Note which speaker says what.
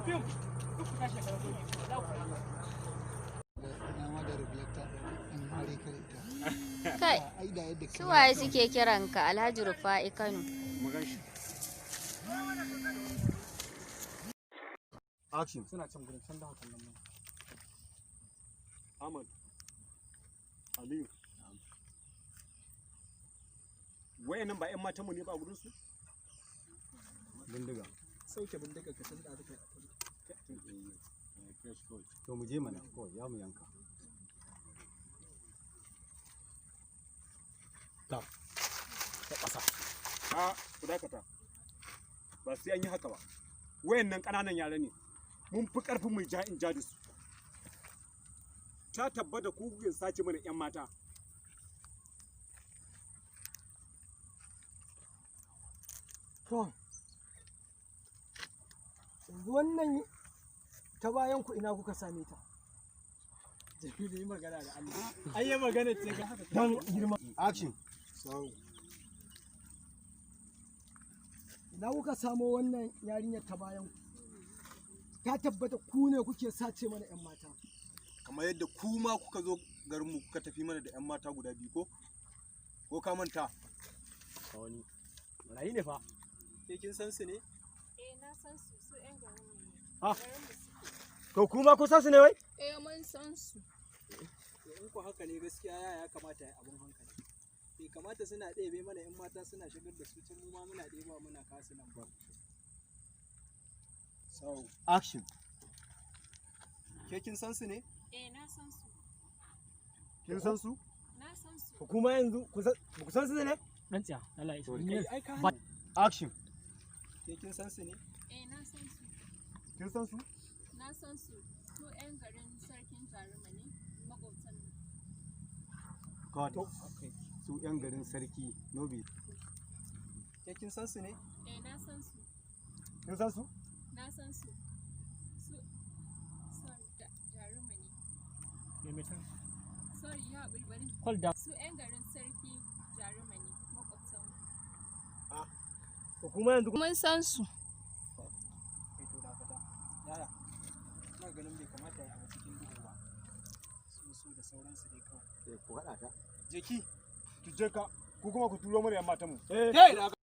Speaker 1: Fim duk ku tashi daga gurin, za ku.
Speaker 2: Ina ma da reflector in mare ka da ita.
Speaker 3: Kai,
Speaker 2: Ai da yadda
Speaker 3: su waye suke kiranka Alhaji Rufa'i Kano?
Speaker 4: Mu gan shi.
Speaker 5: Action.
Speaker 1: Suna can gurin can da kallon mu.
Speaker 4: Ahmad Aliyu, wayannan ba 'yan matanmu ne ba a gurin su?
Speaker 5: Bindiga.
Speaker 1: Sauke bindiga ka san da aka.
Speaker 5: To mu je mana kawai, ya mu yanka. Ta. Ta ƙasa.
Speaker 4: A ku dakata, ba sai an yi haka ba. Wayannan ƙananan yara ne, mun fi ƙarfin mu ja in ja da su. Ta tabbata ku kuke sace mana 'yan mata.
Speaker 1: To, yanzu wannan ta bayan ku ina kuka same ta? Jamilu, yi magana da Allah. Ai yi magana ce ga haka.
Speaker 5: Dan girma. Action.
Speaker 2: Sau.
Speaker 1: Ina kuka samo wannan yarinyar ta bayan ku? Ta tabbata ku ne kuke sace mana 'yan mata.
Speaker 6: Kamar yadda ku ma kuka zo garinmu kuka tafi mana da 'yan mata guda biyu, ko ka manta?
Speaker 5: Wani. Barayi ne fa.
Speaker 6: Ke kin san su ne?
Speaker 7: Eh, na san su, su 'yan garin mu ne.
Speaker 5: Ah.
Speaker 7: Garin mu suke.
Speaker 5: To kuma kun san su ne wai?
Speaker 7: Eh, mun san su.
Speaker 8: To, in ku haka ne, gaskiya ya kamata ya abun hankali. Bai kamata suna ɗebe mana 'yan mata suna shigar da su can, mu ma muna ɗeba muna kasu nan ba.
Speaker 6: Sau.
Speaker 5: Action.
Speaker 6: Ke kin san su ne?
Speaker 7: Eh, na san su.
Speaker 4: Kin san su?
Speaker 7: Na san su.
Speaker 5: To kuma yanzu kun san ba ku san su ne?
Speaker 1: Dan tsiya, Allah ya
Speaker 5: To,
Speaker 1: isa.
Speaker 8: Ai ka
Speaker 5: Action.
Speaker 8: Ke kin san su ne?
Speaker 7: Eh, na san su.
Speaker 4: Kin san su?
Speaker 7: Na san su. Su 'yan garin Sarkin Jaruma ne, maƙwabtan mu.
Speaker 5: God. Su 'yan garin sarki Nobi.
Speaker 8: Ke kin san su ne?
Speaker 7: Eh, na san su.
Speaker 4: Kin san su?
Speaker 7: Na san su. Su, sorry, Jaruma ne. Sorry, ya haƙuri, bari.
Speaker 1: Call down.
Speaker 7: Su 'yan garin Sarki Jaruma ne, maƙwabtan mu.
Speaker 5: To kuma yanzu
Speaker 7: Mun san su.
Speaker 8: Kai, to dakata. Yaya. Ina ganin bai kamata ya abu cikin duhu ba. Su da sauransu dai kawai.
Speaker 5: Ku haɗa ta.
Speaker 6: Je ki.
Speaker 4: Ki je ka, ku kuma ku turo mana 'yan matanmu.
Speaker 5: Eh.
Speaker 6: Hey,